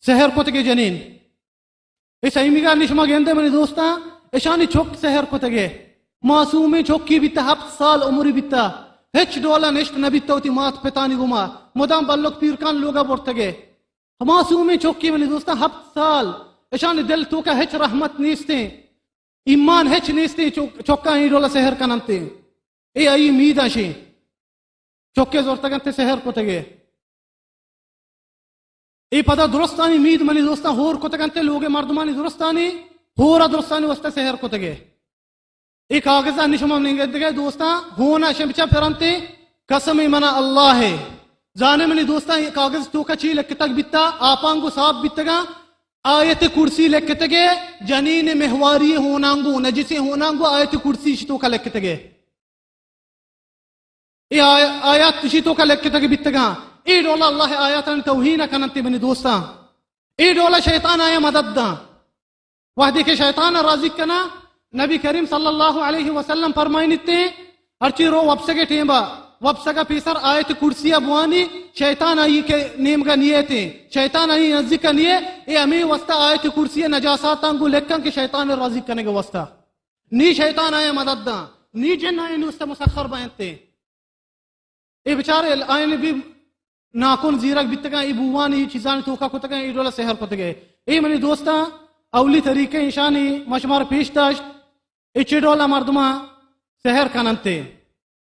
سحر کتگے جنین۔ اے سیمیگا نی شما گندے منی دوستاں، اشانی چک سحر کتگے۔ معصومیں چکی بیتا، ہپت سال عمری بیتا، ہچ ڈولا نشت نہ بیتا وتی مات پتانی گوما، مدام بلک پیرکان لوگا برتگے۔ معصومیں چکی منی دوستاں، ہپت سال، اشانی دل توکا ہچ رحمت نیستیں، ایمان ہچ نیستیں، چک-، چکا اے ڈولا سحر کننتے۔ اے آئی میداں شیں۔ چکے زرتگ انت، سحر کتگے۔ اے پدا درستانی مید منی دوستاں ہور کتگ انت، لوگ مردمانی درستانی ہورا درستانی واسطہ سحر کتگے۔ اے کاغذ انی شما نگندگے دوستاں، ہونا شمچا پرنتے، قسم منا اللہ ہے۔ زانے منی دوستاں، اے کاغذ توکا چی لکھتگ بیتا؟ آپانگو صاف بیتگا، آیت کرسی لکھتگے، جنین مہواری ہونانگو، نجسیں ہونانگو آیت کرسی شی توکا لکھتگے۔ اے آ-، آیات اشی توکا لکھتگ بیتگاں۔ اے ڈولا اللہ آیاتانی توہین کننتے منی دوستاں۔ اے ڈولا شیطان آیا مدد داں۔ وہدے کہ شیطان راضی کنا، نبی کریم صلی اللہ علیہ وسلم فرمائنتے، ہرچی رو وپسگے ٹیمبا، وپسگا پیسر آیت کرسی بوانی، شیطان آئی کہ نیمگا نیتے، شیطان آئی نزدیک نیے، اے ہمیں واسطہ آیت کرسی نجاساتاں گو لکھن کہ شیطان راضی کنگے واسطہ۔ نی شیطان آیا مدد داں، نی جن آیا نوست مسخر بینتے۔ اے بچارے آیانی بھی ناکن زیرگ بیتگاں، اے بوانی چیزانی توکا کتگاں، اے ڈولا سحر کتگے۔ اے منی دوستاں، اولی طریقہ ایشانی ما شمار پیش داشت، اے چی ڈولا مردماں سحر کننتے۔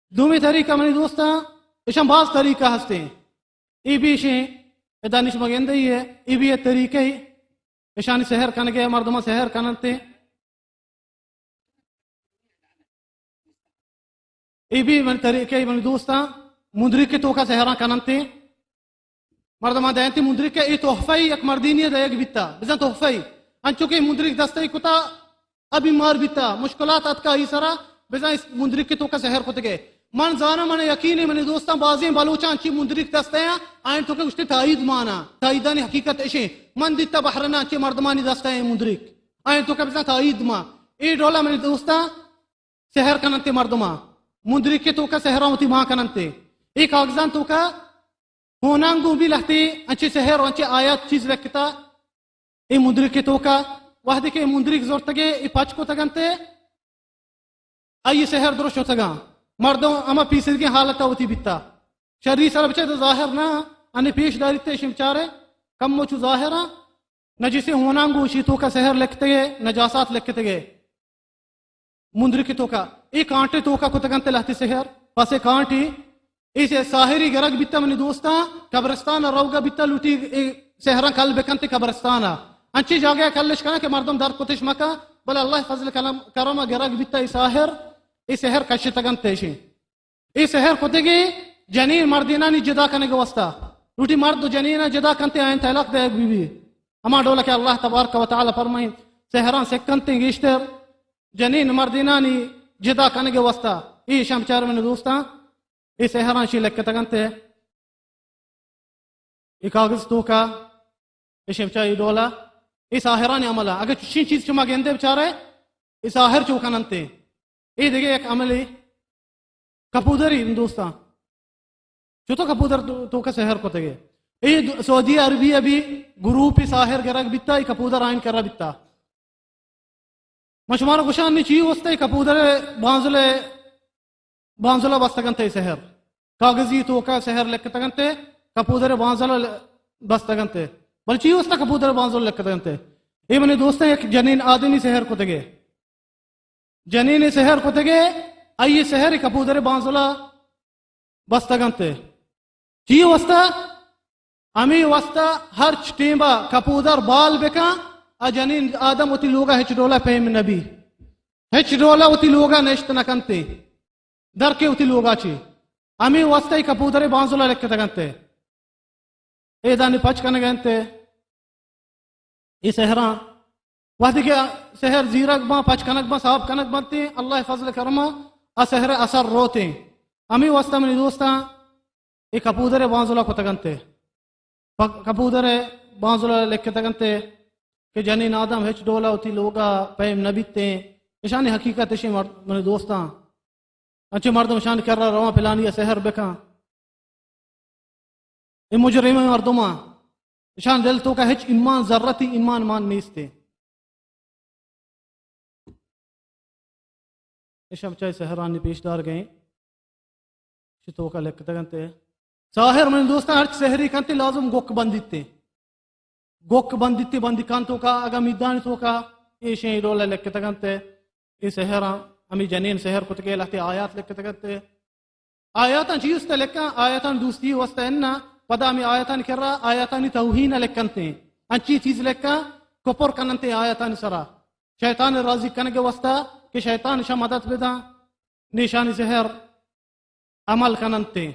دومی طریقہ منی دوستاں، ایشاں باز طریقہ ہستیں۔ اے بھی ایشیں، ادا نش مگندئی ہے، اے بھی ایک طریقہ ہی، ایشانی سحر کنگے، مردماں سحر کننتے۔ اے بھی من طریقہ، من دوستاں، مندریک کے توکا سحراں کننتے۔ مردماں دینتے مندریک کے، اے تحفہ ہی یک مردینی دیگ بیتا، بزن تحفہ ہی۔ انچو کہ مندریک دستے کتا، ابھی مار بیتا، مشکلات اتکا ای سرا، بزن اس مندریک کے توکا سحر کتگے۔ من زانا، من یقین ہے، منی دوستاں، بازیں بلوچاں چی مندریک دستے ہیں، آئین توکا گشتے تائید مانا، تائیدانی حقیقت اشیں۔ من دیتا بحرنا چی مردمانی دستے ہیں مندریک۔ آئین توکا بزن تائید ما۔ اے ڈولا منی دوستاں، سحر کننتے مردماں۔ مندریکے توکا سحراں وتی مان کننتے۔ اے کاغذاں توکا ہونانگو بھی لہتے انچے سحر، انچے آیات چیز لکھتا۔ اے مندریکے توکا وہدے کہ مندریک زورتگے، اے پچ کتگنتے، آئی سحر درست شتگاں۔ مردم اما پیسدگیں حالتا وتی بیتا۔ شری سر بچے تو ظاہر نہ، انی پیش داریتے شمچارے، کم و چو ظاہرا، نجسے ہونانگو شی توکا سحر لکھتگے، نجاسات لکھتگے۔ مندرکے توکا، اے کانٹے توکا کتگنت لہتے سحر، پس اے کانٹے، اے سے ساحری گرگ بیتا منی دوستاں، قبرستان روگا بیتا لوٹی اے سحراں کل بکنتے قبرستانا۔ انچی جاگہ کلش کنا کہ مردم در کتش مکا، بلے اللہ فضل کرم، کرم گرگ بیتا اے ساحر، اے سحر کشتگنت ایشی۔ اے سحر کتگی جنین مردینانی جدا کنگ واسطہ۔ لوٹی مرد و جنین جدا کنتے آئین طلاق دیگ بی بی۔ ہما ڈول کہ اللہ تبارک و تعالی فرمائیں، سحراں سکنتے گیشتر جنین مردینانی جدا کنگ واسطہ۔ اے شمچار من دوستاں، اے سحراں شی لکتگنتے۔ اے کاغذ توکا، اے شمچا اے ڈولا، اے ساحرانی عملا۔ اگر چشین چیز شما گندے بچارے، اے ساحر چو کننتے۔ اے دیگه یک عملی کپودری دوستاں۔ چو تو کپودر تو، توکا سحر کتگے۔ اے دو، سعودی عربی ابھی گروپ ساحر گرگ بیتا، اے کپودر آئین کرا بیتا۔ من شمارا گوشاں نی چی واسطہ اے کپودر بانزل، بانزلا بستگنت اے سحر۔ کاغذی توکا سحر لکتگنت، کپودر بانزلا ل-، بستگنت۔ بل چی واسطہ کپودر بانزل لکتگنت؟ اے منی دوستاں یک جنین آدمی سحر کتگے۔ جنین سحر کتگے، آئی سحر کپودر بانزلا بستگنت۔ چی واسطہ؟ ہمے واسطہ ہرچ ٹیمبا کپودر بال بکن، آ جنین آدم وتی لوگا ہچ ڈولا پیم نبی، ہچ ڈولا وتی لوگا نشت نکنتے، در کے وتی لوگا چی۔ ہمے واسطہ ای کپودر بانزلا لکتگنتے۔ اے دانی پچ کنگنتے۔ اے سحراں وہدے کہ سحر زیرگ باں، پچ کنگ باں، صاف کنگ بنتے، اللہ فضل کرما آ سحر اثر روتے۔ ہمے واسطہ منی دوستاں، اے کپودر بانزلا کتگنتے۔ پ-، کپودر بانزلا لکتگنتے کہ جنین آدم ہچ ڈولا وتی لوگا پیم نبیتے۔ اشانی حقیقت اشی مر-، منی دوستاں۔ انچیں مردم شان کرا رواں پلانی ء سحر بکن۔ اے مجرمیں مردماں، اشان دل توکا ہچ ایمان، ذرتی ایمان مان نیستے۔ اشان چاہے سحرانی پیش دار گئے، چی توکا لکتگنتے۔ ساحر من دوستان ہرچ سحری کنتے لازم گوک بندیتے۔ گوک بندیتے بندیکان توکا، اگا میدان توکا، ایشیں ڈولا لکتگنتے۔ اے سحراں، ہمیں جنین سحر کتگے لہتے آیات لکتگنتے۔ آیاتاں چی است لکھاں؟ آیاتاں دوستی واسطہ اناں، پدا ہمیں آیاتاں کرا آیاتانی توہین لکھنتے۔ انچی چیز لکھاں، کپر کننتے آیاتانی سرا۔ شیطان راضی کنگ واسطہ کہ شیطان شا مدد بداں، نیشانی سحر عمل کننتے۔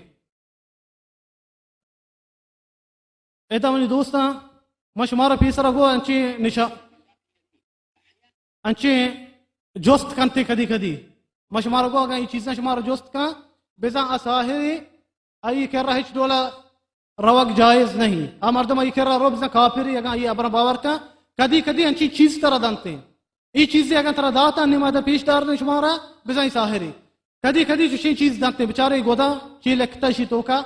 ادا منی دوستاں، ما شمارا پیسرا گو انچیں نشا-، انچیں جست کنتے کدی کدی۔ ما شمارا گو اگاں اے چیزاں شمارا جست کن، بزاں آ ساحرے، آئی کرا ہچ ڈولا روگ جائز نہیں۔ آ مردم آئی کرا رو بزاں کافرے، اگاں آئی ابرا باور کن، کدی کدی انچیں چیز ترا دنتے۔ اے چیزے اگاں ترا داتا نمادا پیش دار دیں شمارا، بزاں اے ساحرے۔ کدی کدی چشیں چیز دنتے، بچارے گودا، چی لکھتا شی توکا،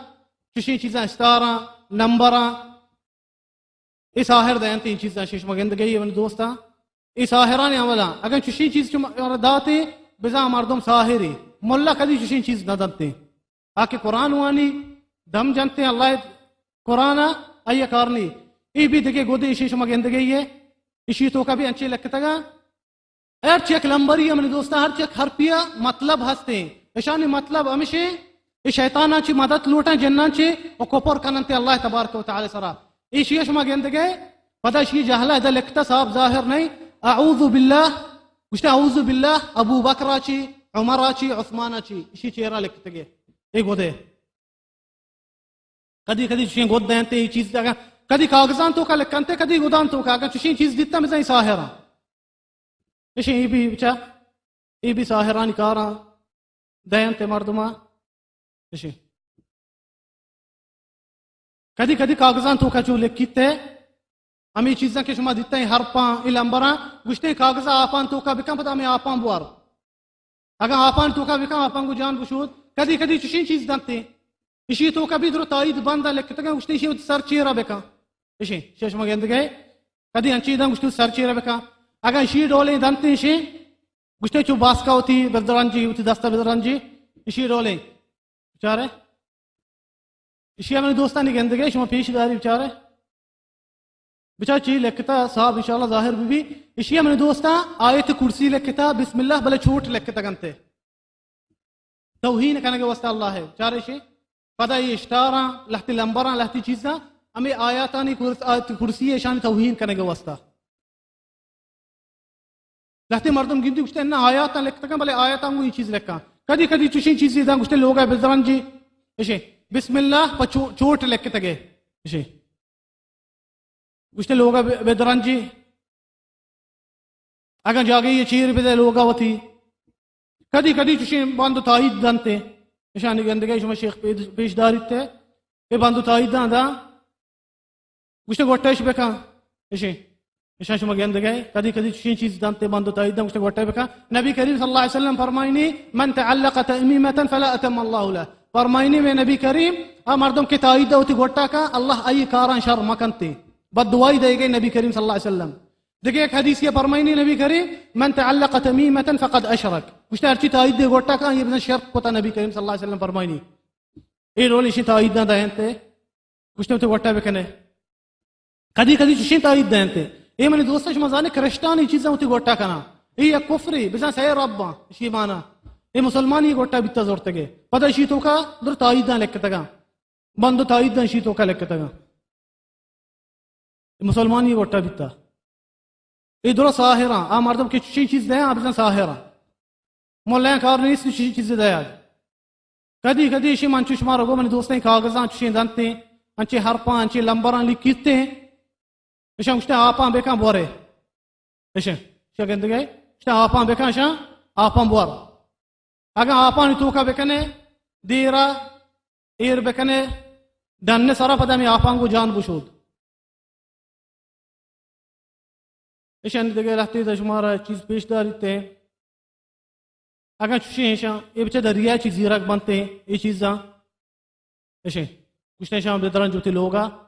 چشیں چیزاں استاراں، نمبراں، اے ساحر دینتے اے چیزاں، شی شما گندگئی منی دوستاں۔ اے ساحرانی عملاں، اگاں چشیں چیز شما داتے، بزاں مردم ساحرے۔ ملا کدی چشیں چیز نہ دنتے۔ آ کہ قرآن وانی، دم جنتے اللہ قرآن، آئی کار نی۔ اے بھی دگے گودے اشی شما گندگئی ہے۔ اشی توکا بھی انچے لکتگا۔ ہر چیک لمبری ہے منی دوستاں، ہر چیک حرفیا مطلب ہستے۔ اشانی مطلب ہمشے، اے شیطاناں چی مدد لوٹاں، جناں چی، و کفر کننتے اللہ تبارک و تعالی سرا۔ ایشی شما گندگے، پدا اشی جہلا ادا لکھتا صاحب ظاہر نہیں۔ اعوذ باللہ، گوشتے اعوذ باللہ، ابو بکر چی، عمر چی، عثمان چی، اشی چیرا لکھتگے۔ اے گودے۔ کدی کدی چشیں گد دینتے، اے چیز اگاں کدی کاغذان توکا لکھنتے، کدی گدان توکا، اگاں چشیں چیز دیتا بزاں اے ساحراں۔ اشیں اے بھی بچا، اے بھی ساحرانی کاراں دینتے مردماں۔ اشیں کدی کدی کاغذان توکا چو لکھیتے، ہمیں چیزاں کہ شما دیتا ہیں حرفاں، اے لمبراں، گوشتے کاغذ آپان توکا بکن، پدا ہمیں آپان بوار۔ اگاں آپان توکا بکن، آپان گو جان بشود۔ کدی کدی چشیں چیز دنتے۔ اشی توکا بھی درو تائید بند لکھتگا، گوشتے اشی سر چیرا بکن۔ اشی، شش ما گندگے۔ کدی انچی دن گوشتے سر چیرا بکن۔ اگاں اشی ڈولیں دنتے اشی، گوشتے چو باسکا ہوتی بدرنجی، ہوتی دستا بدرنجی، اشی ڈولیں۔ بچارے؟ اشی منی دوستانی گندگے، شما پیش داری بچارے۔ بچار چی لکھتا صاحب، انشاءاللہ ظاہر بی بی۔ اشی منی دوستاں آیت کرسی لکھتا، بسم اللہ، بلے چوٹ لکھتا گنتے۔ توہین کنگے واسطہ اللہ ہے۔ چارے اشی پدا اے اشتاراں، لہتی لمبراں، لہتی چیزاں، ہمیں آیاتانی کرس-، آیت کرسی اشانی توہین کنگے واسطہ۔ لہتے مردم گندی گوشتے، نہ آیاتاں لکھتگاں، بلے آیاتاں گوں اے چیز لکھاں۔ کدی کدی چشیں چیزی داں گوشتے لوگا بدرنجی، اشے، بسم اللہ پہ چو-، چوٹ لکھتگے، اشے۔ گوشتے لوگا ب-، بدرنجی۔ اگاں جاگہی چیر بدے لوگا وتی۔ کدی کدی چشیں بند و تائید دنتے۔ اشانی گندگے شما شیخ پیش-، پیش داریت تے۔ اے بند و تائید داں داں۔ گوشتے گوٹش بکن۔ اشی۔ اشان شما گندگے، کدی کدی چشیں چیز دنتے بند و تائید داں، گوشتے گوٹے بکن۔ نبی کریم صلی اللہ علیہ وسلم فرمائنی، من تعلق تمیمة فلا اتم اللہ لہ۔ فرمائنی میں نبی کریم، آ مردم کہ تائید دا وتی گوٹا کا، اللہ آئی کاراں شر مکنتے۔ بد دعائی دے گئے نبی کریم صلی اللہ علیہ وسلم۔ دیگه یک حدیثی فرمائنی نبی کریم، من تعلق تمیمة فقد اشرک۔ گوشتے ہرچی تائید دے گوٹا کا، یہ بزن شرک کتا، نبی کریم صلی اللہ علیہ وسلم فرمائنی۔ اے ڈول اشی تائید نہ دینتے۔ گوشتے تے گوٹا بکنے۔ کدی کدی چشیں تائید دینتے۔ اے منی دوست شما زانے کرسچانی چیزاں وتی گوٹا کنا۔ اے یک کفری، بزاں سئے رباں، اشی مانا۔ اے مسلمانی گوٹا بیتا زورتگے۔ پدا اشی توکا در تائید داں لکھتگاں۔ بند و تائید داں اشی توکا لکھتگاں۔ اے مسلمانی گوٹا بیتا۔ اے درا ساحراں، آ مردم کہ چشیں چیز دیں، آ بزاں ساحراں۔ ملایاں کار نیست چشیں چیز دیا۔ کدی کدی اشی من چو شما رگو منی دوستیں کاغذاں چشیں دنتیں، انچے حرفاں، انچے لمبراں لکھیتیں۔ اشاں گوشتے آپاں بکن بورے۔ اشاں، اشاں گندگے، اشاں آپاں بکن، اشاں آپاں بور۔ اگاں آپانی توکا بکنے، دیرا ایر بکنے، ڈن سرا پدا ہمیں آپاں گو جان بشود۔ اشانی دگہ لہتے دا شمارا چیز پیش داریت۔ اگاں چوشیں اشاں، اے بچہ دا ریا چی زیرگ بنتے، اے چیزاں۔ اشیں، گوشتے اشاں بدرنج وتی لوگا،